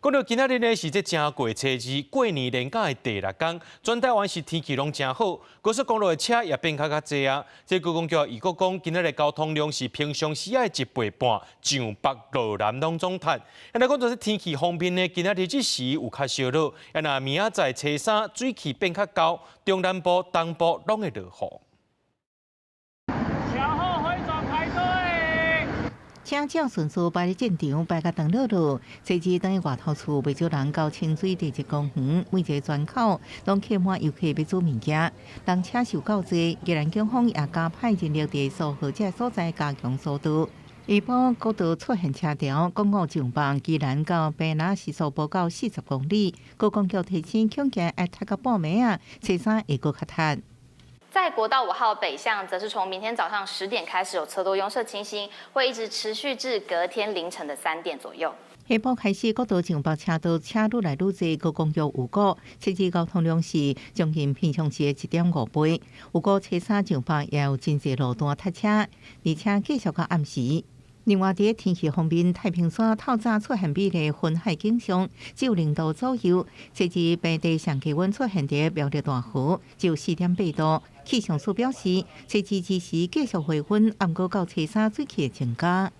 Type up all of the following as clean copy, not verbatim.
講到今仔日呢，是這正月初二過年連假的第六工，全台灣是天氣攏誠好，高速公路的車也變較較濟啊。這高公局預估講，今仔日交通量是平常時的一倍半，上北落南攏總塞。來講就是天氣方面呢，今仔日這時有較燒熱，啊若明仔載初三水氣變較厚，中南部、東部攏會落雨。橋後迴轉排隊。車照順序排佇進場，排甲長落落。初二轉去外頭厝，袂少人到清水地質公園，每一个轉口攏客滿遊客欲煮物件。人車受夠濟，宜蘭警方也加派人力佇疏河這所在加強疏導。下晡國道出現車潮，公路上北宜蘭到白苎時速無到40公里，高公局提醒，恐驚愛塞到半暝仔，初三會閣較塞。在國道5號北向，則是從明天早上10點開始有車多擁塞情形，會一直持續至隔天凌晨的3點左右。下晡開始，國道上北車道車愈來愈濟，高公局預估，初二交通量是將近平常時的1.5倍。預估初三上北也有真濟路段塞車，而且繼續到暗時。另外，佇天氣方面，太平山透早出現美麗雲海景象，只有0度左右。初二平地上低溫出現佇苗栗大湖，只有4.8度。氣象署表示，初二之時繼續回溫，毋過到初三水氣會增加。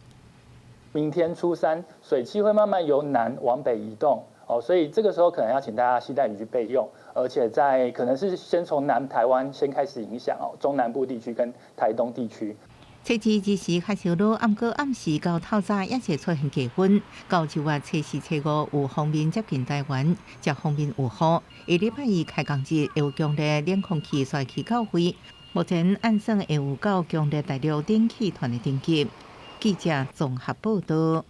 明天初三，水汽會慢慢由南往北移動，哦，所以這個時候可能要請大家攜帶雨具備用，而且在可能是先從南台灣先開始影響哦，中南部地區跟台東地區。初二之時較燒熱，毋過暗時到透早也是出現低溫。到晝月初四、初五有鋒面接近台灣，這方面有雨。下禮拜二開工日會有強烈冷空氣衰去到位，目前按算會有較強烈大陸冷氣團的頂級。記者綜合報道。